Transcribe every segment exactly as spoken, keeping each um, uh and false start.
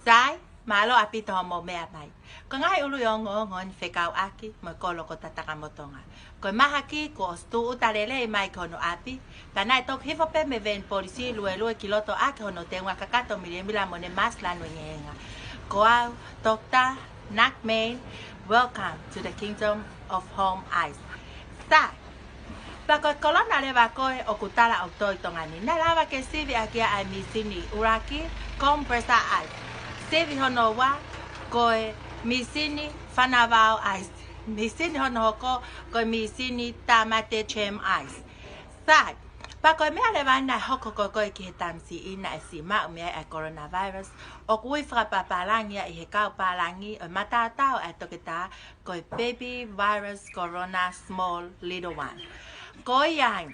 Sai, mālō ʻaupito hoʻomou meʻa mai. Ko e ngaahi ʻuluʻi ongoongo ni fekauʻaki mo e kolo ko Tatakamotonga. Ko e mahaki kuo ʻosi tūʻuta lelei mai ki hono ʻapi, pea naʻe toki hifo pē mei he veeni polisi luelue ki loto ʻaki hono teunga kakato miliemila mo ne masi lanu engeenga. Ko au, Doctor Nakmei, welcome to the kingdom of home ice. Sai, pea ko e kolona leva ko ē ʻoku tala ʻoku tō ʻi Tonga ni, naʻe lava ke sivi ʻaki ia ʻa e mīsini ʻuluaki, compressor ice. Sivi hono ua, ko e mīsini fanavao ice. Mīsini hono hoko, ko e mīsini tāmate gem ice. Sai, pea ko e meʻa leva naʻe hoko ko ē ki he tamasiʻi naʻe siʻi maʻu mei ai ʻa e coronavirus, ʻoku ui fakapapālangi ia ʻi he kau pālangi ʻo e mataotao ʻa e toketā, ko e baby virus corona small little one. Ko ia ai,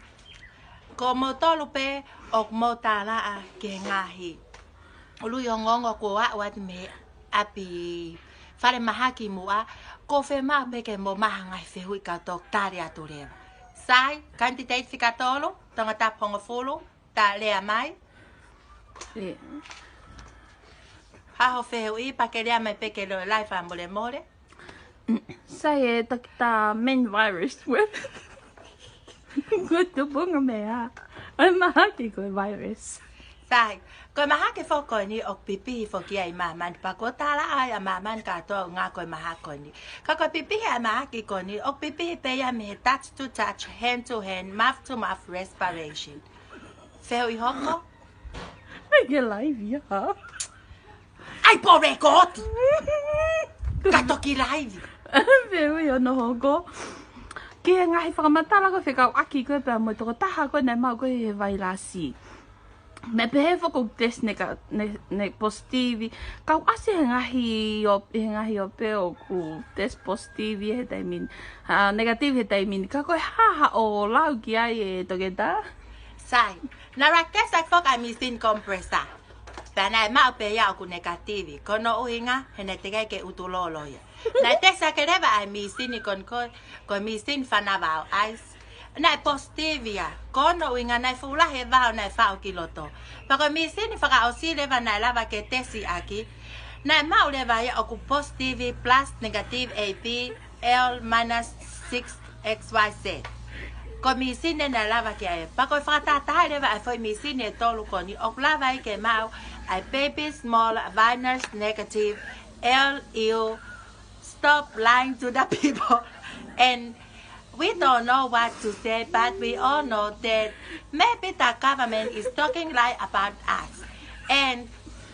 ko moutolu pē ʻoku mou talaʻa ki he ngaahi ʻuluʻi ongoongo kuo aʻu atu mei he ʻapi falemahaki muʻa, ʻoku fiemaʻu pē ke mou maʻu ha ngaahi fehuʻi kau toki tali atu leva. Sai, candidate fika tolu, Tongatapu hongofulu, ta lea mai. ʻIo. Haʻo fehuʻi pea ke lea mai pē ke lea live fakamolemole. Sai, ʻe Toketā, main virus. Ko e tupunga meʻa ʻa e mahaki ko e virus. Sai, ko e mahaki foki ko eni ʻoku pipihi foki ia ʻi māmani, pea kuo tala ai ʻa māmani kātoa ʻoku ngāue ko e mahaki ko eni. Ka ko e pipihi ʻa e mahaki ko eni, ʻoku pipihi pē ia mei he touch to touch, hand to hand, mouth to mouth respiration. Fehuʻi hoko? Mai ke live ia. ʻAi pō record! Ka toki live. Fehuʻi hono hoko. Ki he ngaahi fakamatala ko ē fekauʻaki ko ē pea mo e tokotaha ko ē naʻe maʻu ko ē he vailasi. Meʻa pehē foki ʻoku test ne ka, ne, ne positive. Kau ʻasi he ngaahi ʻo, he ngaahi ʻope ʻoku test positive he taimi ni. Ha, negative he taimi ni. Ka ko e hā haʻo lau ki ai ʻe Toketā? Sai, naʻe test ʻaki foki ʻa e mīsini compressor. Pea naʻe maʻu pē ia ʻoku negative. Ko hono ʻuhinga, he naʻe teʻeki ai ke ʻutu lolo ia. Naʻe test ʻaki leva ʻa e mīsini ko eni ko e, ko e mīsini fanavao ice. Naʻe positive ia. Ko hono ʻuhinga naʻe fuʻu lahi e vao naʻe faʻu ki loto. Pea ko e mīsini fakaʻosi leva naʻe lava ke test ʻaki, naʻe maʻu leva ia ʻoku positive plus negative A B L minus six X Y Z. Ko e mīsini naʻe lava ki ai. Pea ko e fakatahataha leva ʻa e foʻi mīsini ʻe tolu ko eni, ʻoku lava ai ke maʻu ʻa e baby small virus negative L U. Stop lying to the people. And we don't know what to say, but we all know that maybe the government is talking lie about us. And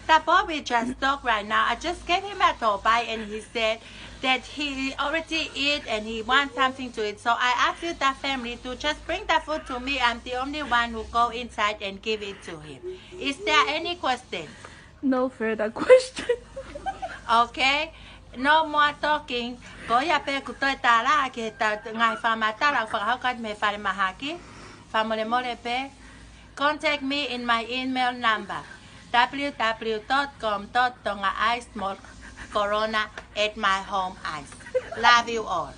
the boy we just talked right now, I just gave him a tobai and he said that he already eat and he wants something to eat. So I asked you, the family, to just bring the food to me. I'm the only one who go inside and give it to him. Is there any question? No further question. Okay. No more talking. Ko ia pē ʻoku toe tala ki he ta-, ngaahi fakamatala ʻoku fakahoko atu mei he falemahaki. Fakamolemole pē. Contact me in my email number, W W W dot com dot tonga ice small corona at my home ice. Love you all.